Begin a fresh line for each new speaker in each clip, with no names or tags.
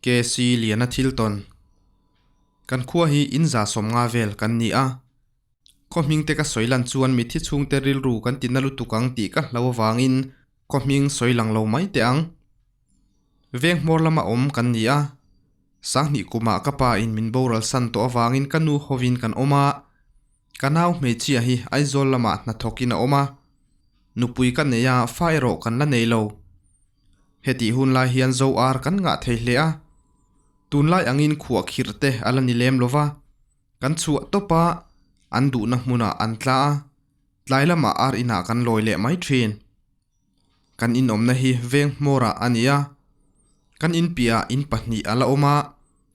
KC Liana thil tawn. Kan khua hi in 150 vel kan ni a. Khaw hming te ka sawi lan chuan mitthi chhungte rilru kan ti na lutuk ang tih ka hlo avangin khaw hming sawi lang lo mai teh ang. Veng hmawr lama awm kan ni a. Sanghnih kumah ka pa in min boral san tawh avangin ka nu hovin kan awm a. Ka nau hmeichhia hi Aizawl lamah hnathawkin a awm a. Nupui ka nei a, fa erawh kan la nei lo. Hetih hun lai hian zo ar kan ngah thei hle a, tunlai angin khuah khirh te a la ni lem lo va, kan chhuah tawp a, an duhna hmunah an tla a, tlai lamah ar inah kan lawi leh mai thin. Kan inawmna hi veng hmawrah a ni a, kan inpiahah in pahnih a la awm a,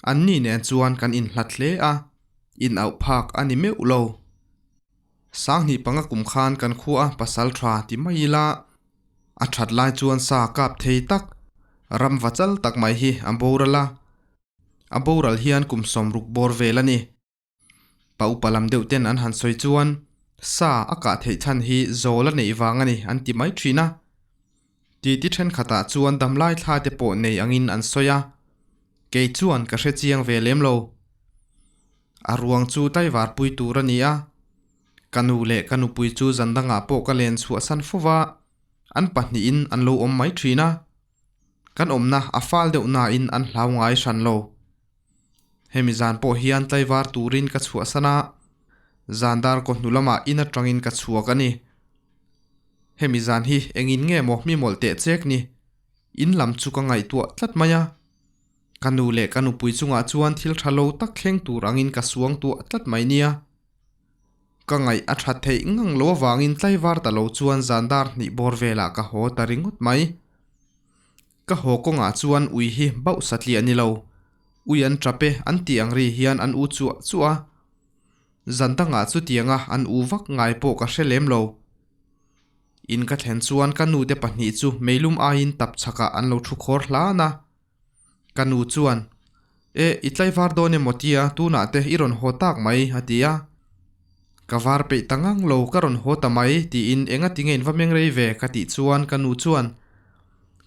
anni nen chuan kan inhlat hle a, inauh phak a ni meuh lo. Sanghnih panga kum khan kan khua a pasal tha ti mai ila, A that lai chuan sa kap thei tak, ram va chal tak mai hi a boral a. A boral hian kum 60 bawr vel a ni. Pa upa lam deuh ten an han sawi chuan sa a kah theih chhan hi zawl a neih vang a ni an ti mai thin a. Titi thenkhatah chuan damlai thla te pawh nei angin an sawi a. Kei chuan ka hre chiang ve lem lo. A ruang chu tlaivar pui tur a ni a. Ka nu leh ka nupui chu zan dangah pawh ka len chhuahsan fo va, an pahnihin an lo awm mai thin a. Kan awmna a fal deuh nain an hlau ngai hran lo. Hemi zan pawh hian tlaivar turin ka chhuahsan a, zan dar kaw hnu lamah in atangin ka chhuak a ni. Hemi zan hi engin nge maw mi mawlh teh chek ni? In lam chu ka ngaihtuah tlat mai a. Ka nu leh ka nupui chungah chuan thil tha lo tak thleng tur angin ka suang tuah tlat mai nia. Ka ngaih a that theih ngang lo avangin tlaivar ta lo chuan zan dar hnih bawr velah ka haw ta ringawt mai. Ka haw kawngah chuan ui hi bauh satliah ni lo. Ui an tap e an tih ang ri hian an u chuah chuah a. Zan dangah chutianga an u vak ngai pawh ka hre lem lo. In ka thlen chuan ka nute pahnih chu meilum aiin tap chhakah an lo thu khawr hlan a. Ka nu chuan, E, i tlaivar dawn emaw tia, tunah te i rawn haw tak mai, a ti a. Ka var peih ta ngang lo, ka rawn haw ta mai, tiin enga tinge in va meng rei ve, ka tih chuan ka nu chuan,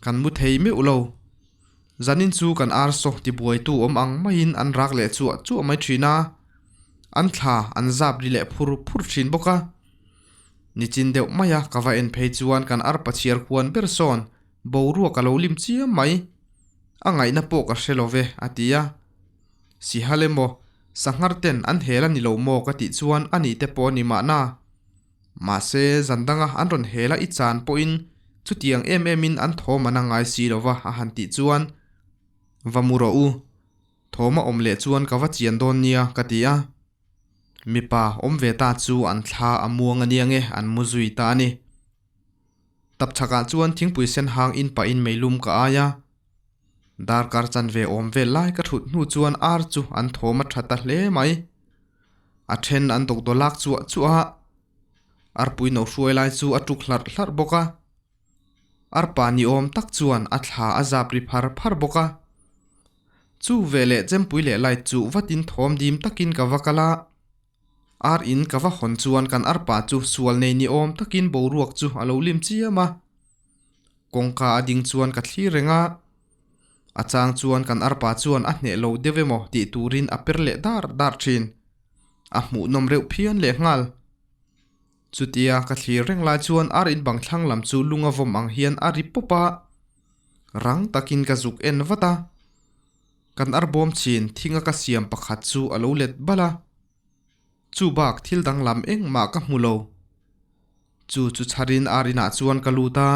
Kan mu thei meuh lo. Zanin chu kan ar saw tibuaitu awm ang maiin an rak leh chuah chuah mai thin a, an thla an zap ri leh phur phur thin bawk a. Nichin deuh maia ka va en phei chuan kan arpa chhiar khuan ber sawn Boruak a lo lim chiam mai. A ngaihna pawh ka hre lo ve, a ti a. Sihal emaw, sanghar ten an hel a ni lo maw ka tih chuan a nih te pawh a ni mahna. Mahse, zan danga an rawn hel a i chan pawhin chutiang em emin an thawm an a ngai si lo va, a han tih chuan, Va mu rawh u, thawm a awm leh chuan ka va chian dawn nia, ka ti a. Mipa awm ve ta chu an thla a muang a nia nge an mu zui ta a ni. Tapchhakah chuan thingpui sen hang in pahin meilum ka ai a. Darkar chanve awm vel lai ka thut hnu chuan ar chu an thawm a tha ta hle mai. A then an dawkdaw lak chuah chuah a, arpui no hruai lai chu a tuk hlarh hlarh bawk a. Arpa ni awm tak chuan a thla a zap ri phar phar bawk a. Chu veleh chempui leh light chu vatin thawm dim takin ka va kal a. Ar in ka va hawn chuan kan arpa chu sual nei ni awm takin boruak chu a lo lim chiam a. Kawngka a ding chuan ka thlir reng a. A chang chuan kan arpa chuan a hneh lo deuh emaw tih turin a per leh dar dar thin. A hmuhnawm reuh phian leh nghal. Chutia ka thlir reng lai chuan ar in bang thlang lam chu lung a vawm ang hian a ri pawp a. Rang takin ka zuk en vat a. Kan arbawm chin thinga ka siam pakhat chu a lo let bal a. Chu bak thil danglam engmah ka hmu lo. Chu chu chharin ar inah chuan ka lut a.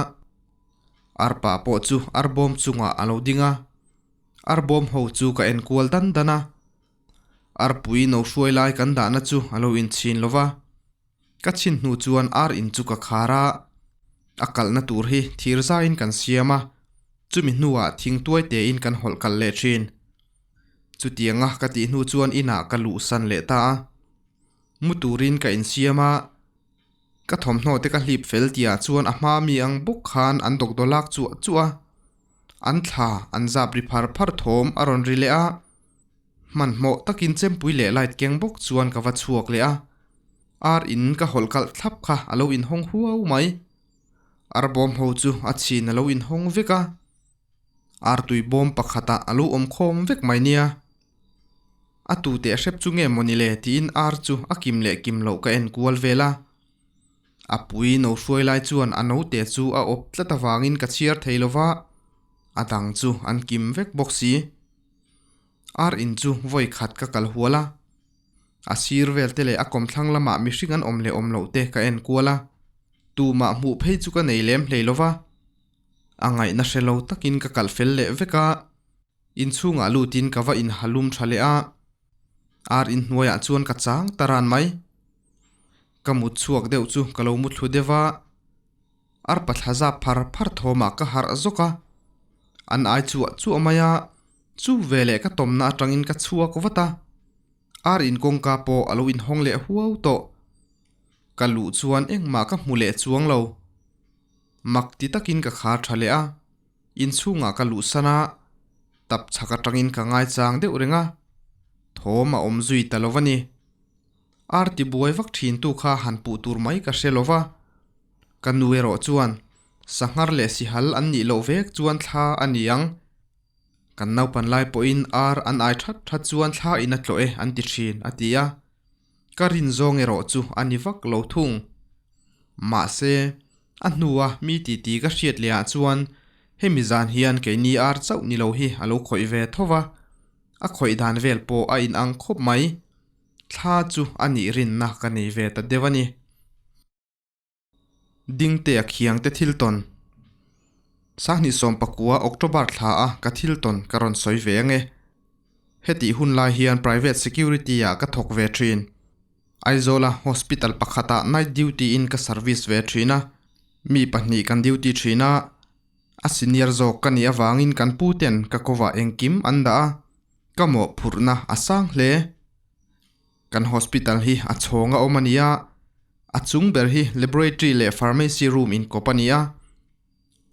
Arpa pawh chu arbawm chungah a lo ding a. Arbawm ho chu ka en kual dan dan a. Arpui no hruai lai kan dahna chu a lo inchhin lo va. Ka chhin hnu chuan ar in chu ka khar a, a kalhna tur hi thir zaiin kan siam a, chumi hnuah thing tuai tein kan hawlh kalh leh thin. Chutianga ka tih hnu chuan inah ka luhsan leh ta a, mu turin ka insiam a, ka thawmhnaw te ka hlip fel tihah chuan a hma mi ang bawk khan an dawkdaw lak chuah chuah a, an thla an zap ri phar phar thawm a rawn ri leh a. Hmanhmawh takin chempui leh light keng bawk chuan ka va chhuak leh a, ar in ka hawlh kalh thlap kha a lo inhawng huau mai. Arbawm ho chu a chhin a lo inhawng vek a. Artui bawm pakhatah a lo awm khawm vek mai nia. A tu teh hrep chu nge mawni le tiin ar chu a kim leh kim loh ka en kual vel a. A pui no hruai lai chuan a note chu a awp tlat avangin ka chhiar thei lo va, a dang chu an kim vek bawk si. Ar in chu vawi khat ka kal hual a. A sir vel te leh a kawmthlang lamah mihring an awm leh awm loh te ka en kual a. Tumah hmuh phei chu ka nei lem hlei lo va. A ngaihna hre lo takin ka kalh fel leh vek a. Inchhungah lutin ka va inhalum tha leh a, ar inhnuaiah chuan ka chang ta ran mai. Ka mut chhuak deuh chu ka lo muthlu deuh a, arpa thla zap phar phar thawmah ka harh zawk a, an ai chuah chuah mai a, chu veleh ka tawmna atangin ka chhuak vat a, ar in kawngka pawh a lo inhawng leh huau tawh. Ka luh chuan engmah ka hmu leh chuang lo. Mak ti takin ka khar tha leh a, inchhungah ka luhsan a, tap chhak atangin ka ngaichang deuh reng a, thawm a awm zui ta lo a ni. Ar ti buai vak thintu kha han puh tur mai ka hre lo va, ka nu erawh chuan sanghar leh sihal an nih loh vek chuan thla a ni ang. Kan naupan lai pawhin ar an ai that that chuan thla in a tlawh e an ti thin a ti a. Ka rin zawng erawh chu a ni vak lo thung. Mahse, a hnua mi titi ka hriat leh ah chuan hemi zan hian keini ar chauh ni lo hi a lo khawih ve tho va, a khawih dan vel pawh a inang khawp mai. Thla chu a nih rinna ka nei ve ta deuh a ni. Dingte a khiang te thil tawn. Sanghnih 19 October thla a ka thil tawn ka rawn sawi ve ange. Hetih hun lai hian private security ah ka thawk ve thin. Aizawl a hospital pakhat ah night duty in ka service ve thin a, mi pahnih kan duty thin a, a senior zawk ka nih avangin kan pu ten ka kovah engkim an dah a, ka mawhphurhna a sang hle. Kan hospital hi a chhawng a awm a ni a, a chung ber hi laboratory leh pharmacy room inkawp a ni a,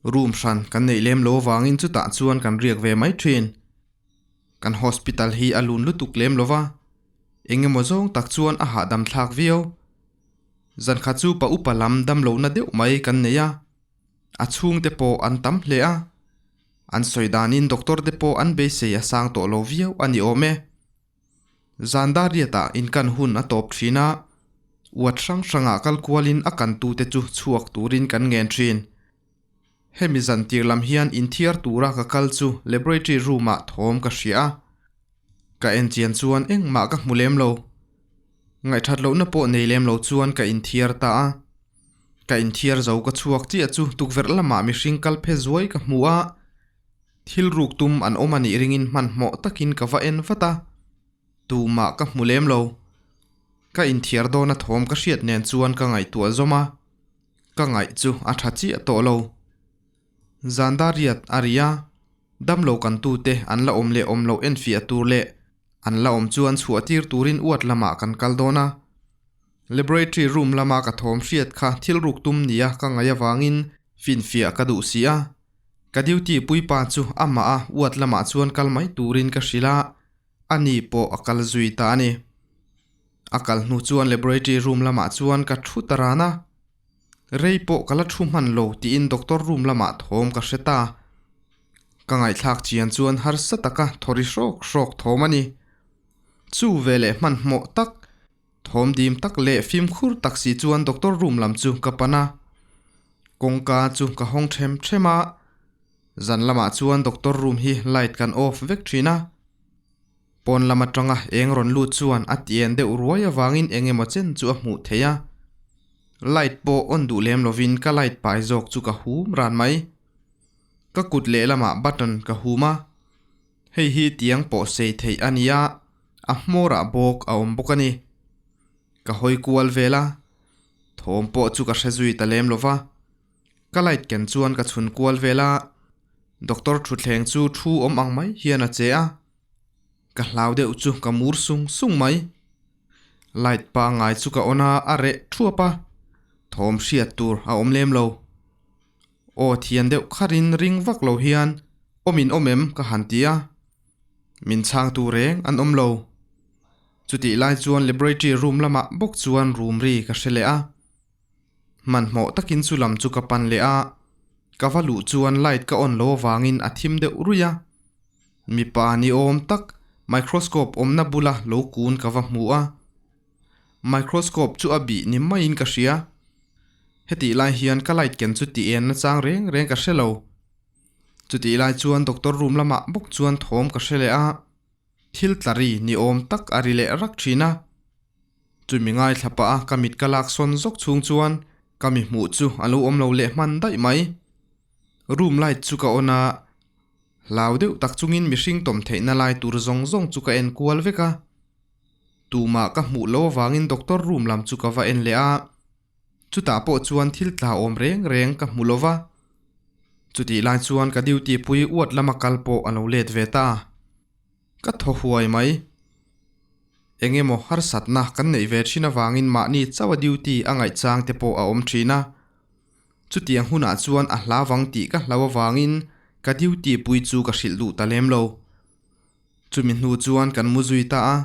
room hran kan neih lem lo avangin chutah chuan kan riak ve mai thin. Kan hospital hi a lun lutuk lem lo va, eng emaw zawng tak chuan a hahdam thlak viau. Zankhat chu pa upa lam damlohna deuh mai kan nei a, a chhungte pawh an tam hle a, an sawi danin doctor te pawh an beisei a sang tawh lo viau a ni awm e. Zan dariatah inkan hun a tawp thin a, uat hrang hrangah kal kualin a kantute chu chhuak turin kan ngen thin. Hemi zan tir lam hian inthiar tura ka kal chu laboratory room-ah thawm ka hria a, ka en chian chuan engmah ka hmu lem lo. Ngaihthat lohna pawh nei lem lo chuan ka inthiar ta a. Ka inthiar zo ka chhuak chiah chu tukverh lamah mihring kal phe zuai ka hmu a, Thil ruk tum an awm a nih ringin hmanhmawh takin ka va en vat a, tumah ka hmu lem lo. Ka inthiar dawn a thawm ka hriat nen chuan ka ngaihtuah zawm a, ka ngaih chu a tha chiah tawh lo. Zandariat a ri a, damlo kan tute an la awm leh awm loh enfiah tur leh an la awm chuan chhuah tir turin uat lamah kan kal dawn a. Laboratory room lama ka thawm hriat kha thil ruk tum nia ka ngaih avangin finfiah ka duh si a. Ka duty puipa chu amah a uat lamah chuan kal mai turin ka hrilh a, ani pawh a kal zui ta a ni. A kal hnu chuan laboratory room lamah chuan ka thu ta ran a, rei pawh ka la thu hman lo tiin doctor room lamah thawm ka hre ta. Ka ngaihthlak chian chuan harsa taka thawri hrawk hrawk thawm a ni. Chu veleh hmanhmawh tak Thawm dim tak leh fimkhur tak si chuan doctor room lam chu ka pan a, kawngka chu ka hawng them them a, zan lamah chuan doctor room hi light kan off vek thin a, pawn lam atanga eng rawn lut chuan a ti en deuh ruai avangin eng emaw chen chu a hmuh theih a, light pawh on duh lem lovin ka light pai zawk chu ka hum ran mai, ka kut lehlamah button ka hum a. Hei hi tiang pawh sei theih a ni a, a hmawrah bawk a awm bawk a ni. Ka hawi kual vel a, thawm pawh chu ka hre zui ta lem lo va. Ka light ken chuan ka chhun kual vel a, doctor thutthleng chu thu awm ang mai hian a che a, ka hlau deuh chu ka mur sung sung mai. Light pangngai chu ka on a, a reh thuap a, thawm hriat tur a awm lem lo. Aw thian deuh kharin ring vak lo hian awmin awm em ka han ti a, min chhangtu reng an awm lo. Chutih lai chuan laboratory room lamah bawk chuan room ri ka hre leh a, hmanhmawh takin chu lam chu ka pan leh a. Ka va luh chuan light ka on lo avangin a thim deuh ruih a. Mipa ni awm tak microscope awmna bula lo kun ka va hmu a. Microscope chu a bih ni maiin ka hria. Hetih lai hian ka light ken chu tih en nachang reng reng ka hre lo. Chutih lai chuan doctor room lamah bawk chuan thawm ka hre leh a. Thil tla ri ni awm tak a ri leh rak thin a. Chumi ngaithla pah a ka mit ka lak sawn zawk chhung chuan ka mi hmuh chu a lo awm lo leh hman daih mai. Room light chu ka on a, hlau deuh tak chungin mihring tawm theihna lai tur zawng zawng chu ka en kual vek a. Tumah ka hmuh lo avangin doctor room lam chu ka va en leh a. Chutah pawh chuan thil tla awm reng reng ka hmu lo va. Chutih lai chuan ka duty pui uat lama kal pawh a lo let ve ta. Ka thaw huai mai. Eng emaw harsatna kan neih ve thin avangin mahni chauha duty a ngaihchang te pawh a awm thin a. Chutiang hunah chuan a hla vang tih ka hlau avangin ka duty pui chu ka hrilh duh ta lem lo. Chumi hnu chuan kan mu zui ta a.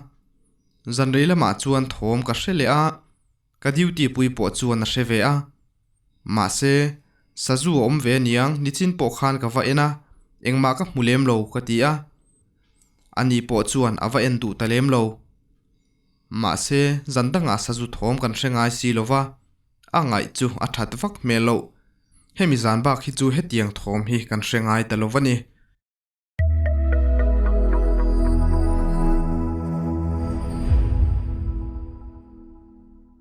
Zanrei lamah chuan thawm ka hre leh a. Ka duty pui pawh chuan a hre ve a. Mahse, sazu a awm ve aniang, nichin pawh khan ka va en a, engmah ka hmu lem lo ka ti a. Ani pawh chuan a va en duh ta lem lo. Mahse, zan dangah sazu thawm kan hre ngai si lo va, a ngaih chu a that vak hmel loh. Hemi zan bak hi chu hetiang thawm hi kan hre ngai ta lo va ni.